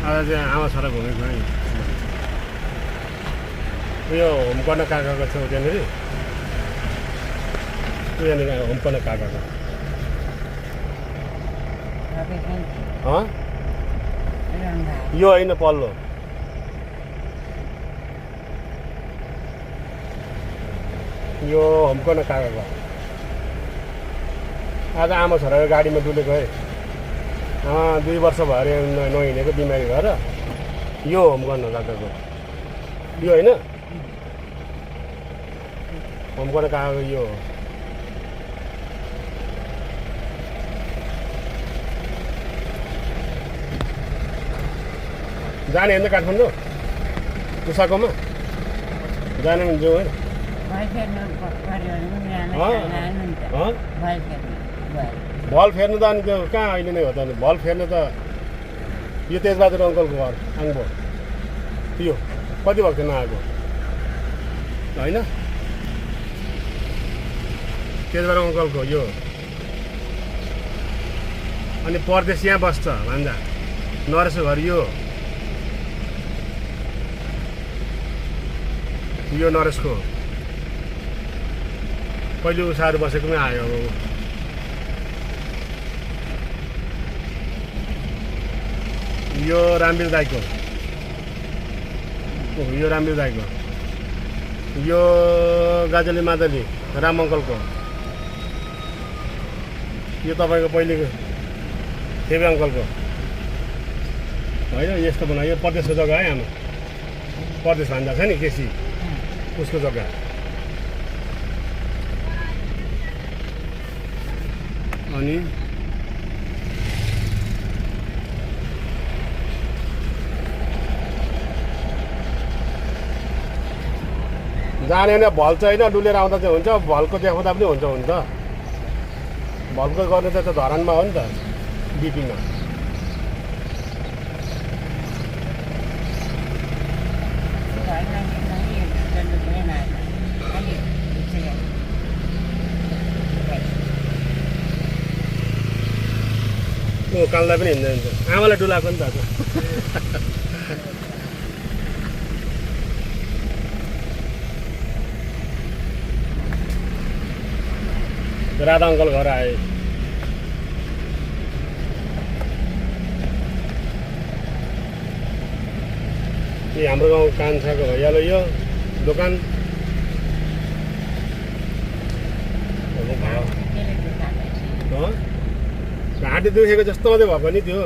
आज चाहिँ आमा छोरा घुमेको है उयो होमकर्न काकाको छेउ त्यहाँनिर यहाँनिर होमकर्न काकाको यो होइन पल्लो यो होमकर्न काकाको आज आमा छोराको गाडीमा डुलेको है 2 वर्ष भयो अरे नहिँडेको बिमारी भएर यो होमकर्न काकाको यो होइन होमकर्न काकाको यो जाने होइन काठमाडौँ उषाकोमा जाने भने जाउँ भल फेर्नु त अनि त्यो कहाँ अहिले नै हो त भल फेर्नु त यो तेजबहादुर अङ्कलको घर आङ्बो यो कति भएको थियो नआएको होइन तेजबहादुर अङ्कलको यो अनि परदेश यहाँ बस्छ भान्जा नरेशको घर यो नरेशको पहिले उषाहरू बसेकोमै आयो अब यो रामवीर दाईको यो रामवीर दाईको यो गाजली मादली राम अङ्कलको यो तपाईँको पहिलेको थेबे अङ्कलको होइन यस्तो बनायो यो परदेशको जग्गा है आमा परदेश भान्जा छ नि केसी उसको जग्गा अनि जाने भने भल चाहिँ होइन डुलेर आउँदा चाहिँ हुन्छ भलको देखाउँदा पनि हुन्छ हुन त भलको गर्ने त धरानमा हो नि त बिपीमा काललाई पनि हिँड्दै हुन्छ आमालाई डुलाएको नि त राधा अङ्कल घर आए यो हाम्रो गाउँ कान्छाको भैयालो यो दोकान घाँटी दुखेको जस्तो मात्रै भएको नि त्यो